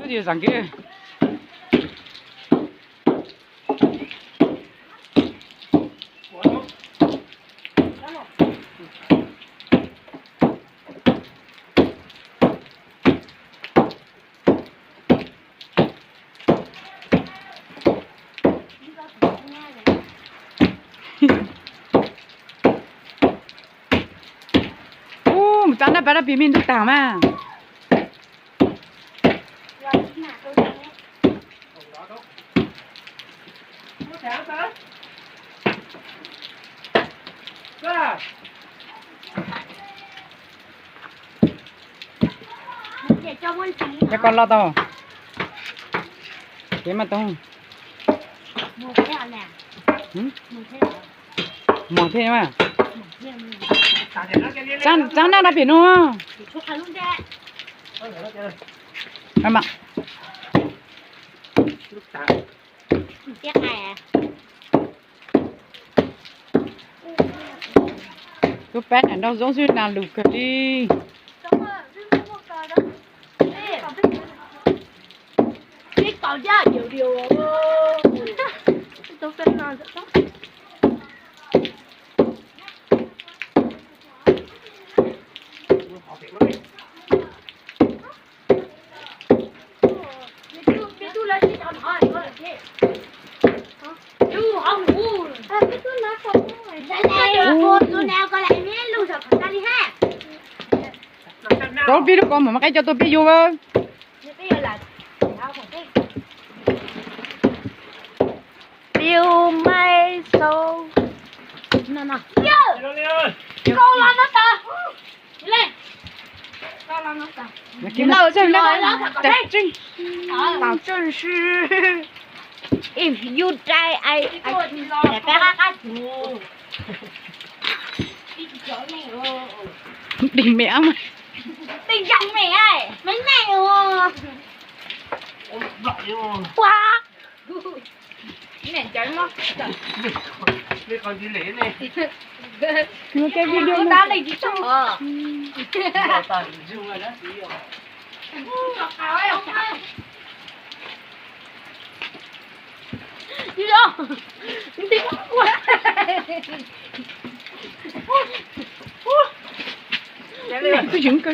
Zaam kev. Ub, mus txog naj pab dab pis me ntuj tag mas. Cov koj loj tau. Kev mas tau. Mos thiab mas. Txav naj dab pem no. Tub pab nam nraug zoo xwb nas lus kawg li. Rau pib lub ko mas mas qab coj tuaj pib yug. Pib mais sau. If you die, I, I, Đỉnh mẹ mày. Đỉnh mẹ mày. Ua. Cái video này. Tôi dưỡng cơ.